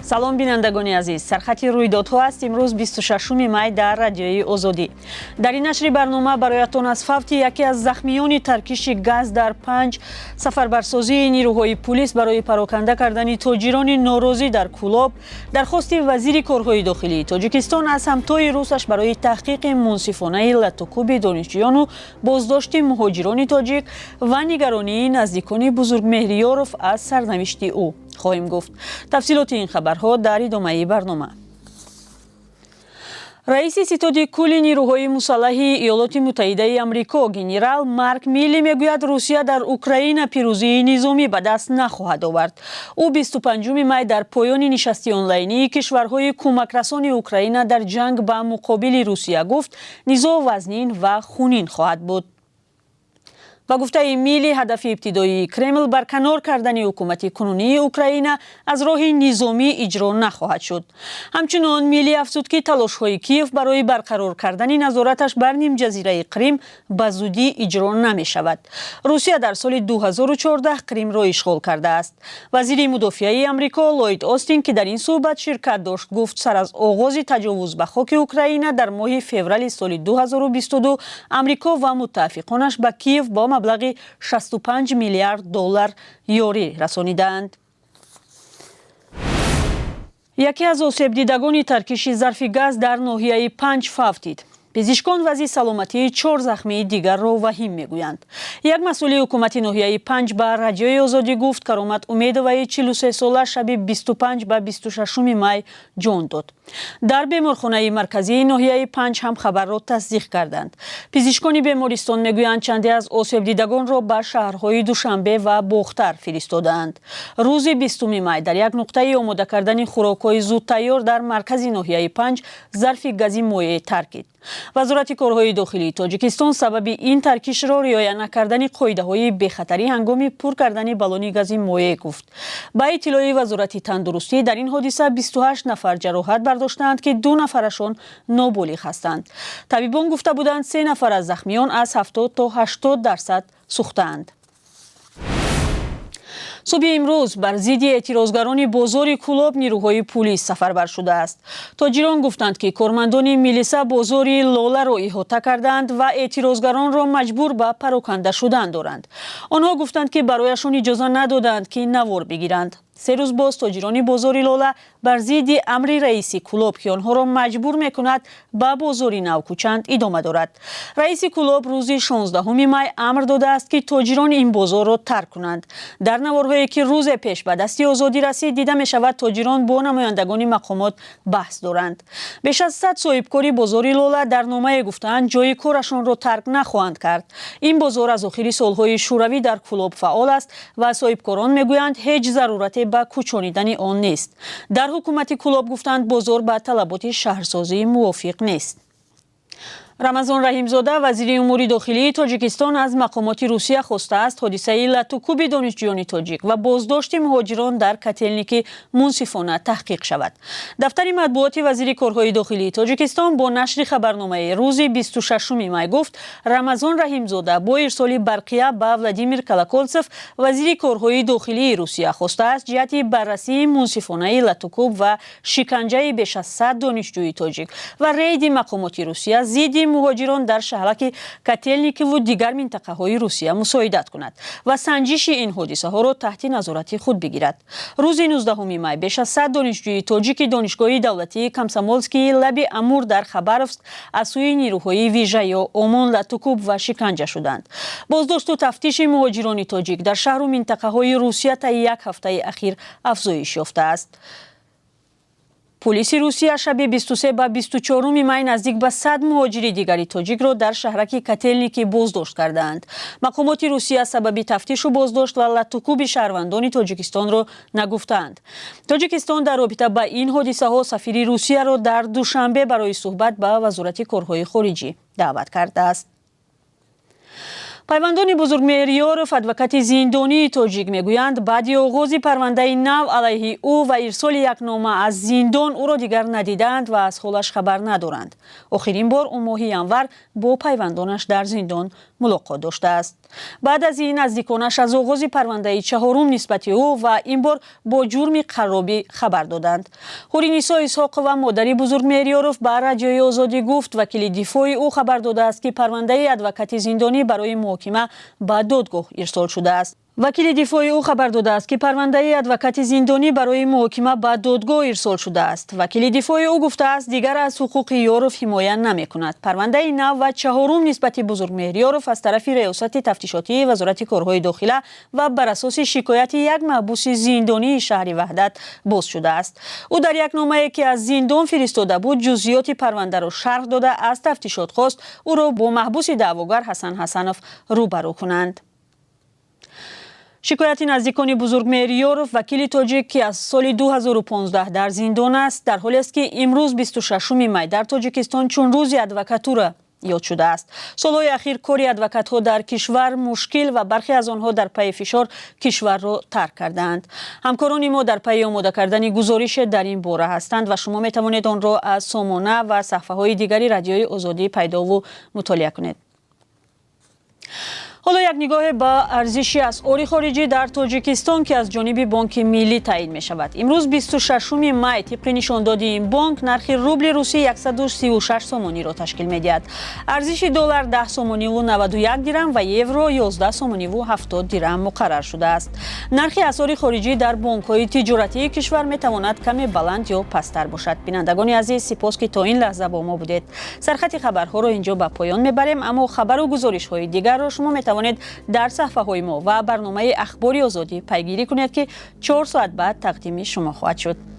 Салом, бинандагони азиз. Сархати рӯйдодҳо аст имрӯз, 26 май, дар Радиои Озодӣ. Дар ин нашри барнома бароятон аз фавти яке аз захмиёни таркиши газ дар Панҷ, сафарбарсозии нирӯҳои пулис барои пароканда кардани тоҷирони норозӣ дар Кӯлоб, дархости вазири корҳои дохилии Тоҷикистон аз ҳамтои русаш барои таҳқиқи мунсифонаи латукӯби донишҷӯёну боздошти муҳоҷирони тоҷик ва нигаронии наздикони Бузургмеҳриёров аз сарнавишти ӯ хоҳем гуфт. Тафсилоти ин хабарҳо дар идомаи барнома. Раиси Ситоди кулли нирӯҳои мусаллаҳи Иёлоти Муттаҳидаи Амрико, генерал Марк Милли, мегӯяд, Русия дар Украина пирӯзии низомӣ ба даст нахоҳад овард. Ӯ 25 май дар поёни нишасти онлайнии кишварҳои кӯмакрасони Украина дар ҷанг ба муқобили Русия гуфт, низоъ вазнин ва хунин хоҳад буд. Ба гуфтаи Милли, ҳадафи ибтидоии Кремл, барканор кардани ҳукумати кунунии Украина аз роҳи низомӣ, иҷро нахоҳад шуд. Ҳамчунон Милли афзуд, ки талошҳои Киев барои барқарор кардани назораташ бар нимҷазираи Қрим ба зудӣ иҷро намешавад. Русия дар соли 2014 Қримро ишғол кардааст. Вазири мудофиаи Амрико Ллойд Остин, ки дар ин суҳбат ширкат дошт, гуфт, сар аз оғози таҷовуз ба хоки Украина дар моҳи феврали соли 2022 Амрико ва муттаҳафиқонаш ба Киев бо маблағи 65 миллиард доллар ёрӣ расонидаанд. Яке аз осебдидагони таркиши зарфи газ дар ноҳияи Панҷ фавтид. Пизишкон вазъи саломатии чор захмии дигарро ваҳим мегӯянд. Як масъули ҳукумати ноҳияи Панҷ ба Радиои Озодӣ гуфт, Каромат Умедоваи 43сола шаби 25 ба 26 май ҷон дод. Дар беморхонаи марказии ноҳияи Панҷ ҳам хабарро тасдиқ карданд. Пизишкони бемористон мегӯянд, чанде аз осебдидагонро ба шаҳрҳои Душанбе ва Бохтар фиристодаанд. Рӯзи 20 май дар як нуқтаи омода кардани хӯрокҳои зудтайёр дар маркази ноҳияи Панҷ зарфи гази моеъ таркид. Вазорати корҳои дохилии Тоҷикистон сабаби ин таркишро риоя накардани қоидаҳои бехатарӣ ҳангоми пур кардани баллони гази моеъ гуфт. Ба иттилои Вазорати тандурустӣ, дар ин ҳодиса 28 нафар ҷароҳат бардоштаанд, ки ду нафарашон ноболиғ ҳастанд. Табибон гуфта буданд, се нафар аз захмиён аз 70 то 80% сӯхтаанд. Субҳи имрӯз бар зидди эътирозгарони бозори Кӯлоб нирӯҳои пулис сафарбар шудааст. Тоҷирон гуфтанд, ки кормандони милиса бозори Лоларо иҳота кардаанд ва эътирозгаронро маҷбур ба пароканда шудан доранд. Онҳо гуфтанд, ки барояшон иҷоза надоданд, ки навор бигиранд. 3 рӯз боз тоҷирони бозори Лола бар зидди амри раиси Кӯлоб, ки онҳоро маҷбур мекунад ба бозори нав кӯчанд, идома дорад. Раиси Кӯлоб рӯзи 16 май амр додааст, ки тоҷирон ин бозорро тарк кунанд. Дар наворҳое, ки рӯзе пеш ба дасти Озодӣ расид, дида мешавад, тоҷирон бо намояндагони мақомот баҳс доранд. Беш аз 100 соҳибкори бозори Лола дар номае гуфтаанд, ҷои корашонро тарк нахоҳанд кард. Ин бозор аз охири солҳои Шӯравӣ дар Кӯлоб фаъол аст ва соҳибкорон мегӯянд, ҳеҷ зарурате ба кӯчонидани он нест. Дар ҳукумати Кӯлоб гуфтанд, бозор ба талаботи шаҳрсозӣ мувофиқ нест. Рамазон Раҳимзода, вазири умури дохилии Тоҷикистон, аз мақомоти Русия хостааст, ҳодисаи латукӯби донишҷӯёни тоҷик ва боздошти муҳоҷирон дар Котелники мунсифона таҳқиқ шавад. Дафтари матбуоти вазири корҳои дохилии Тоҷикистон бо нашри хабарномаи рӯзи 26 май гуфт, Рамазон Раҳимзода бо ирсоли барқия ба Владимир Колоколцев, вазири корҳои дохилии Русия, хостааст, ҷиҳати баррасии мунсифонаи латукӯб ва шиканҷаи беш аз 100 донишҷӯи тоҷик ва рейди мақомоти Русия зидди муҳоҷирон дар шаҳраки Котелникову дигар минтақаҳои Русия мусоидат кунад ва санҷиши ин ҳодисаҳоро таҳти назорати худ бигирад. Рӯзи 19 май беш аз 100 донишҷӯи тоҷики Донишгоҳи давлатии Комсомолскии лаби Амур дар Хабаровск аз сӯи нирӯҳои вижа ё ОМОН латукӯб ва шиканҷа шуданд. Боздошту тафтиши муҳоҷирони тоҷик дар шаҳру минтақаҳои Русия таи як ҳафтаи ахир афзоиш ёфтааст. Пулиси Русия шаби 23 ба 24 май наздик ба 100 муҳоҷири дигари тоҷикро дар шаҳраки Котелники боздошт кардаанд. Мақомоти Русия сабаби тафтишу боздошт ва латукӯби шаҳрвандони Тоҷикистонро нагуфтаанд. Тоҷикистон дар робита ба ин ҳодисаҳо сафири Русияро дар Душанбе барои суҳбат ба Вазорати корҳои хориҷӣ даъват кардааст. Пайвандони Бузургмеҳриёров, адвокати зиндонии тоҷик, мегӯянд, баъди оғози парвандаи нав алайҳи ӯ ва ирсоли як нома аз зиндон ӯро дигар надидаанд ва аз ҳолаш хабар надоранд. Охирин бор ӯ моҳи январ бо пайвандонаш дар зиндон Мулоқот доштааст. Баъд аз ин наздиконаш аз оғози парвандаи чаҳорум нисбати ӯ ва ин бор бо ҷурми қарробӣ хабар доданд. Ҳуринисо Исҳоқова, модари Бузургмеҳр Ёров, ба Радиои Озодӣ гуфт, вакили дифои ӯ хабар додааст, ки парвандаи адвокати зиндонӣ барои муҳокима ба додгоҳ ирсол шудааст. Вакили дифои ӯ хабар додааст, ки парвандаи адвокати зиндонӣ барои муҳокима ба додгоҳ ирсол шудааст. Вакили дифои ӯ гуфтааст, дигар аз ҳуқуқи Ёров ҳимоя намекунад. Парвандаи нав ва чаҳорум нисбати Бузургмеҳр Ёров аз тарафи Раёсати тафтишотии Вазорати корҳои дохила ва бар асоси шикояти як маҳбуси зиндонии шаҳри Ваҳдат боз шудааст. Ӯ дар як номае, ки аз зиндон фиристода буд, ҷузъиёти парвандаро шарҳ дода, аз тафтишот хост, ӯро бо маҳбуси даъвогар Ҳасан Ҳасанов рӯбарӯ кунанд. Шикояти наздикони Бузургмеҳр Ёров, вакили тоҷик, ки аз соли 2015 дар зиндон аст, дар ҳолест, ки имрӯз, 26 май, дар Тоҷикистон чун Рӯзи адвокатура ёд шудааст. Солҳои ахир кори адвокатҳо дар кишвар мушкил ва бархе аз онҳо дар пайи фишор кишварро тарк кардаанд. Ҳамкорони мо дар пайи омода кардани гузорише дар ин бора ҳастанд ва шумо метавонед онро аз сомона ва саҳфаҳои дигари Радиои Озодӣ пайдову мутолиа кунед. Ҳоло як нигоҳе ба арзиши асъори хориҷӣ дар Тоҷикистон, ки аз ҷониби Бонки Миллӣ таъйин мешавад. Имрӯз, 26 май, тибқи нишондоди ин бонк, нархи рубли русӣ 136 сомониро ташкил медиҳад, арзиши доллар 10 сомониву 91 дирам ва евро 11 сомониву 70 дирам муқаррар шудааст. Нархи асъори хориҷӣ дар бонкҳои тиҷоратии кишвар метавонад каме баланд ё пасттар бошад. Бинандагони азиз, сипос, ки то ин лаҳза бо мо будед. Сархати хабарҳоро инҷо ба поён мебарем, аммо хабару гузоришҳои дигарро шумо метавонед дар саҳфаҳои мо ва барномаи Ахбори Озодӣ пайгирӣ кунед, ки 4 соат баъд тақдими шумо хоҳад шуд.